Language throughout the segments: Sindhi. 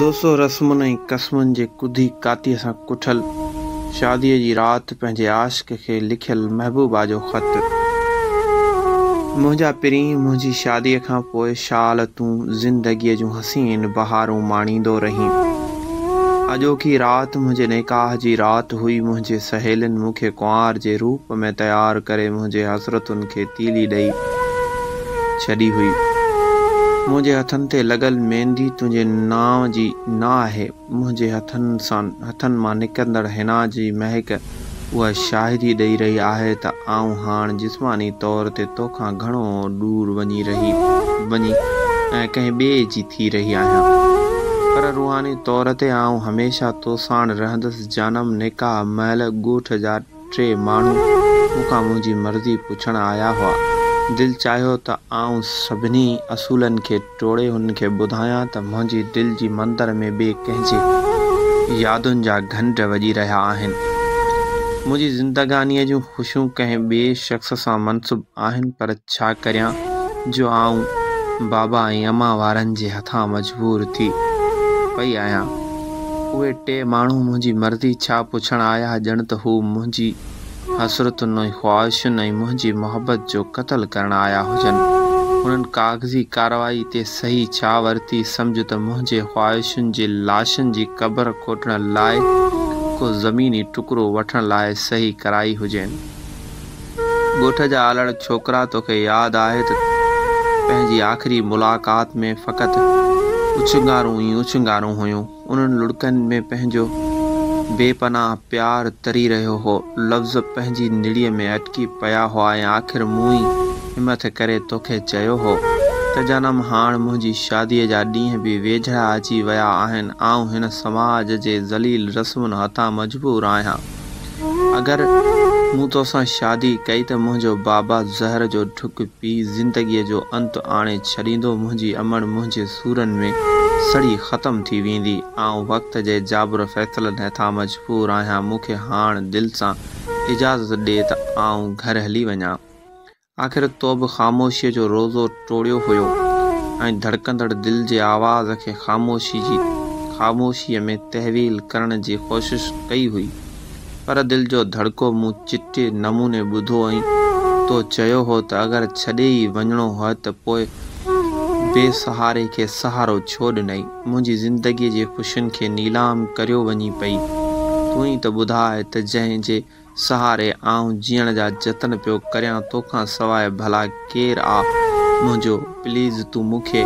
دوستو رسمن ۽ قسمن جي ڪڌي ڪاتيء سان ڪٺل شاديء جي رات پنهنجي عاشق کي لکيل محبوبا جو خط. منهنجا پرين منهنجي شاديء کان پوء شال تون زندگيء جون حسين بهارون ماڻيندو رهين. اڄوڪي رات منهنجي نڪاح جي رات هئي منهنجي سهيلين مون کي ڪنوار جي روپ ۾ تيار ڪري منهنجي حسرتن کي تيلي ڏئي ڇڏي هئي. منهنجي هٿن تي لڳل ميندي تنهنجي نانء جي نه آهي. منهنجي هٿن سان هٿن مان نڪرندڙ حنا جي مهڪ اها شاهدي ڏئي رهي آهي ته آئون هاڻ جسماني طور تي توکان گهڻو ڏور وڃي رهي وڃي ۽ ڪنهن ٻئي جي ٿي رهي آهيان. پر روحاني طور تي آئون هميشه توساڻ رهندس جانم نڪاح مهل ڳوٺ جا ٽي ماڻهو مون کان منهنجي مرضي پڇڻ آيا هئا. دل چاهيو ته آئون سڀني اصولن کي ٽوڙي هنن کي ٻڌايان ته منهنجي دل جي مندر ۾ ٻئي ڪنهن جي يادن جا گهنڊ وڄي رهيا آهن. منهنجي زندگانيء جون خوشيون ڪنهن ٻئي شخص سان منسوب آهن پر ڇا ڪريان جو آئون بابا ۽ امان وارن جي هٿان مجبور ٿي پئي آهيان. اهي ٽي ماڻهو منهنجي مرضي ڇا پڇڻ آيا ڄڻ ته هو منهنجي حسرتن ۽ خواهشن ۽ منهنجي محبت جو قتل ڪرڻ آيا هجن. هنن ڪاغذي ڪارروائي تي صحيح ڇا ورتي سمجهه ته منهنجي خواهشن جي لاشن جي قبر کوٽڻ لاء ڪو زميني ٽڪرو وٺڻ لاء صحيح ڪرائي هجين. ڳوٺ جا الڙ ڇوڪرا توکي ياد آهي ته پنهنجي آخري ملاقات ۾ فقط اوڇنگارون ئي اوڇنگارون هيون. انهن لڙڪن ۾ پنهنجو بي پناهه پيار تري رهيو هو. لفظ پنهنجي نڙيء ۾ اٽڪي پيا هئا ۽ آخر مون ئي همٿ ڪري توکي چيو هو ته جانم هاڻ منهنجي شاديء جا ڏينهن به ويجهڙا اچي ويا آهن. آئون هن سماج جي ذليل رسمن هٿان مجبور آهيان. اگر مون توسان شادي ڪئي ته منهنجو بابا زهر جو ڍڪ پي زندگيء جو انت آڻي ڇڏيندو، منهنجي امڙ منهنجي سورن ۾ سڙي ختم ٿي ويندي. آئون وقت جي جابر فيصلن هٿان مجبور آهيان، مون کي هاڻ دل سان اجازت ڏي ته آئون گهر هلي وڃان. آخر تو به خاموشيء جو روزو ٽوڙيو هيو ۽ ڌڙڪندڙ دل جي آواز کي خاموشي جي خاموشيء ۾ تحويل ڪرڻ جي ڪوشش ڪئي هئي. پر دل جو ڌڙڪو مون چٽي نموني ٻڌو ۽ تو چيو هو ته اگر ڇڏي ئي وڃڻو هئي ته پوء بي سهاري کي سهارو ڇو ڏنئي؟ منهنجي زندگيء جي خوشين کي نيلام ڪريو وڃين پئي. تون ئي ته ٻڌاء ته جنهن جي سهاري آئون جيئڻ جا جتن پيو ڪريان توکان سواء ڀلا ڪير آ منهنجو پليز تون مون کي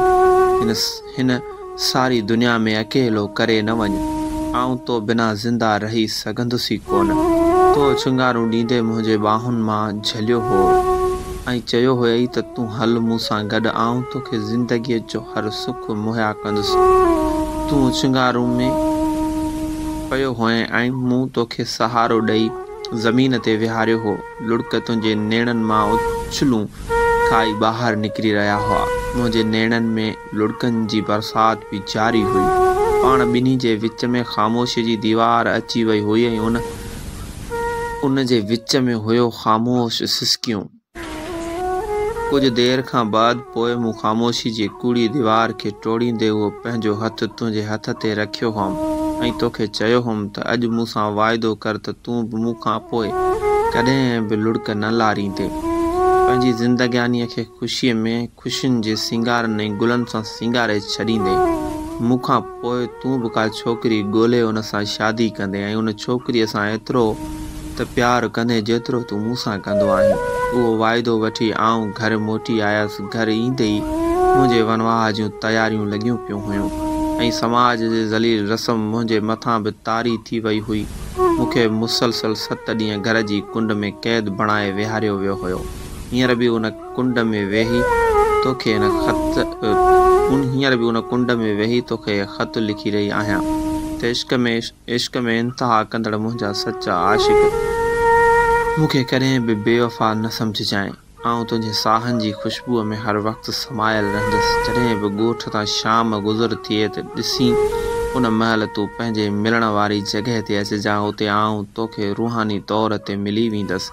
هن هن ساري دنيا ۾ اڪيلو ڪري نه وڃ آئون تو بنا زنده رهي سگهندس ئي ڪونه تو اوڇنگارون ڏيندي منهنجي ٻانهن مان جهليو هو ۽ چيو هيئي ته تون هل مون سان گڏ آئون توکي زندگيء جو هر سک مهيا ڪندس. تون اوڇنگارون ۾ پيو هئين ۽ مون توکي سهارو ڏئي زمين تي ويهاريو هو. لڙڪ تنهنجي نيڻن مان اڇلون کائي ٻاهر نڪري رهيا هئا. منهنجي نيڻن ۾ لڙڪن جي برسات به جاري هئي. پاڻ ٻنهي جي وچ ۾ خاموشيء جي ديوار اچي وئي هئي ۽ ان ان جي وچ ۾ هيو خاموش سسڪيون. ڪجهه دير کان بعد پوء مون خاموشي جي ڪوڙي ديوار کي ٽوڙيندي اهو پنهنجو هٿ تنهنجي هٿ تي رکيو هئم ۽ توکي چيو هئم ته اڄ مون سان واعدو ڪر ته تون به مون کان پوء ڪڏهن به لڙڪ نه لاريندين. پنهنجي زندگانيء کي خوشيء ۾ خوشين جي سينگارن ۽ گلن سان سينگاري ڇڏيندين. مون کان پوء تون به ڪا ڇوڪري ڳولي ان سان شادي ڪندين ۽ ان ڇوڪريء سان ايترو ته پيار ڪندين جيترو تون مون سان ڪندو آهين. اهو واعدو وٺي آئون گهر موٽي آيس. گهر ايندي ئي منهنجي ونواهه جون تياريون لڳيون پيون هيون ۽ سماج جي ذليل رسم منهنجي مٿان به طاري ٿي وئي هئي. مون کي مسلسل ست ڏينهن گهر جي ڪنڊ ۾ قيد بڻائي ويهاريو ويو هيو. هينئر به ان ڪنڊ ۾ ويهي توکي هن خط هينئر به ان ڪنڊ ۾ ويهي توکي هي خط لکي رهي آهيان ته عشق ۾ عشق ۾ انتها ڪندڙ منهنجا سچا عاشق مون کي ڪڏهن به بيوفا نه سمجهجانء. آئون تنهنجي ساهن جي خوشبوء ۾ هر وقت سمايل رهندس. جڏهن به ڳوٺ تان شام گذر ٿئي ته ڏسين ان مهل تون پنهنجي ملڻ واري جڳهه تي اچجان اتي آئون توکي روحاني طور تي ملي ويندس.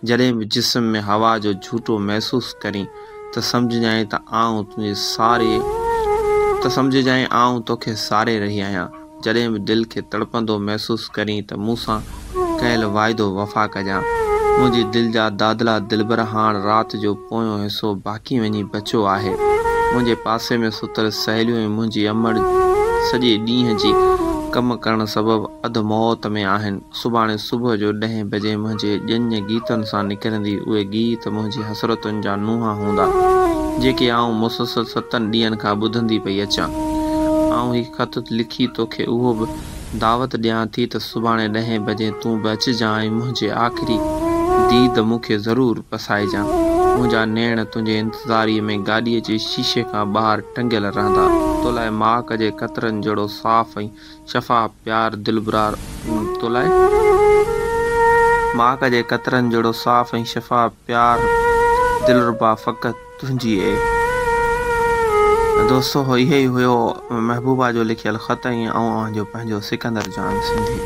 جڏهن به جسم ۾ هوا جو جهوٽو محسوس ڪرين ته سمجهجانء ته آئون تنهنجي ساري ته سمجهجانء آئون توکي ساري رهي آهيان. جڏهن به دل کي تڙپندو محسوس ڪرين ته مون سان ڪيل واعدو وفا ڪجان. منهنجي دل جا دادلا دلبر هاڻ رات جو پويون حصو باقي وڃي بچيو آهي. منهنجي پاسي ۾ ستل سهيليون ۽ منهنجي امڙ سڄي ڏينهن جي ڪم ڪرڻ سبب اڌ موت ۾ آهن. سڀاڻي صبح جو ڏهين بجي منهنجي ڄڃ گيتن سان نڪرندي. اهي گيت منهنجي حسرتن جا نوحا هوندا، جيڪي آئون مسلسل ستن ڏينهن کان ٻڌندي پئي اچان. آئون هي خط لکي توکي اهو به دعوت ڏيان ٿي ته سڀاڻي ڏهين بجي تون به اچجان ۽ منهنجي آخري ديد مون کي ضرور پسائجان. منهنجا نيڻ تنهنجي انتظاريء ۾ گاڏيء جي شيشي کان ٻاهر ٽنگيل رهندا. تو لاء ماڪ جي قطرن جهڙو صاف ۽ شفاف پيار دلبرا تو لاء ماڪ جي قطرن جهڙو صاف ۽ شفاف پيار دلربا فقط تنهنجي اي دوستو اهي ئي هيو محبوبا جو لکيل خط ۽ آئون اوهان جو پنهنجو سڪندر جان سنڌي.